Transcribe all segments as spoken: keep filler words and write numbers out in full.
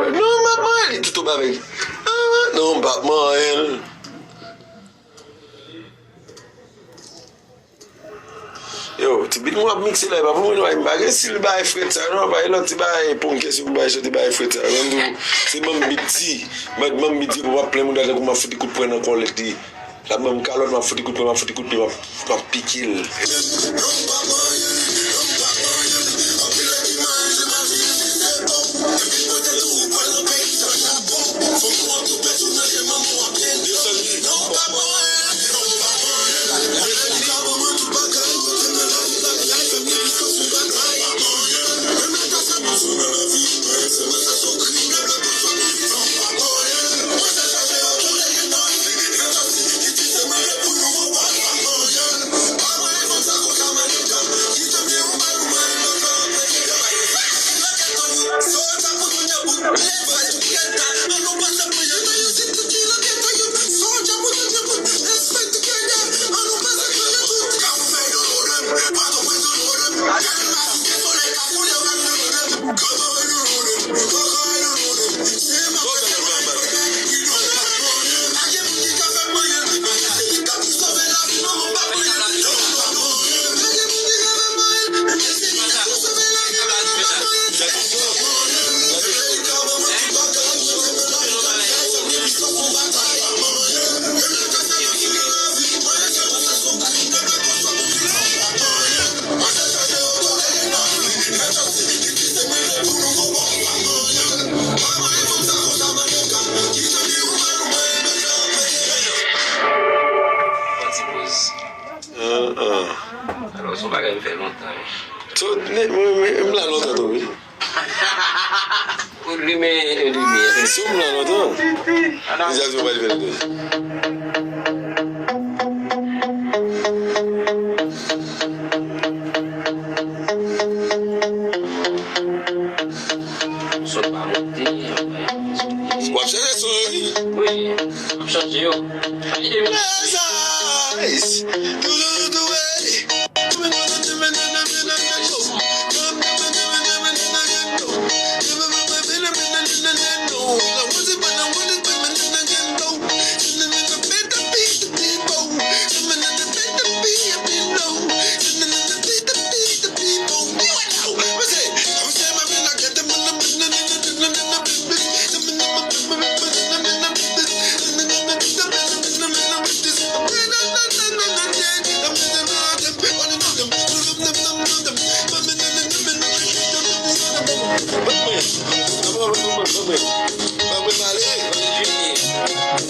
Non, m ap manyen li tout ou bagay. Ah, non, m p ap manyen l. Yo, ti bit mwen ap mikse la, e pa pou mwen non, m pa gen stil bay frèt sa non, bay lòt ti bay ponkè si pou bay chante bay frèt sa. Rann tou, se banm bit ti, banm bit ti pou m ap plen mouda tankou m ap fout kout pwen nan kòlèt li. L ap ban m kalòt, m ap fout kout pwen, m ap fout kout pwen, m ap, m ap pike l. Fò ti poz. Ah, ah. Alò, se yon bagay m fè lontan, wi. So, ne, mwen, mwen, m la lontan tou, wi. Ou limen yon limyè. So, m la lontan. Deja, se pa l fè l tou. Son pa monte, w ap chanje son yo, wi. Wi, w ap chanje yo. Nice!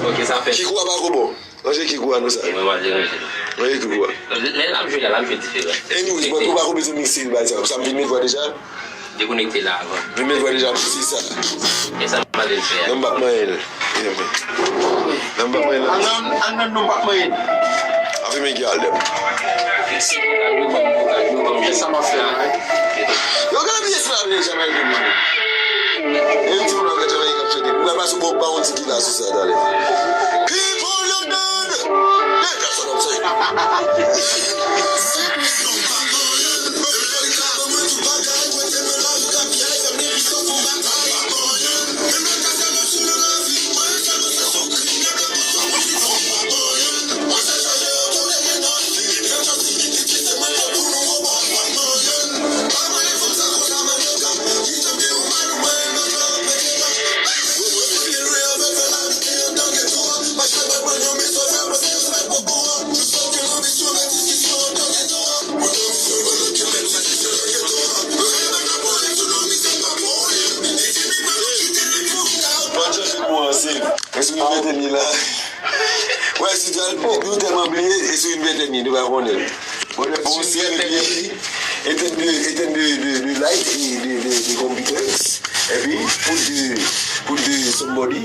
Ok, sa fèt. Ki kou a pa ko bon? Ranje ki kou a nou sa. E mwen, mwen deranje nou. Ranje ki kou a. Lè, lè l ap jwe la, l ap jwe diferan. Anyways, bon, tou pa ko bezwen mikse l bay sa. Sa m vin met vwa deja? Dekonekte la avan. Vin met vwa deja, se sa. E sa m pale l fè a. Non, m p ap manyen l. Non, m p ap manyen l. Al nan, al nan, non, m p ap manyen l. Afe men gyal dèm. Fiks vokal yo, ban m vokal yo, ban m. Kisa m ap fè la? Yo, gade pyès la, vye Jamayiken, mwen. E m di moun anglè Jamayiken ap chante. Mwen pase bon, ba yon ti gita sou sa, talè. People, you dead. Let us up, say. Pandan nou kòmanse, e sou yon ventèn li la. Wè, si nou tèlman bliye, e sou yon ventèn li, nou pa konnen. Bon, lè bon, se epi, etèn de, etèn de, de, de light e de, de, de computers. Epi, put the, put the somebody.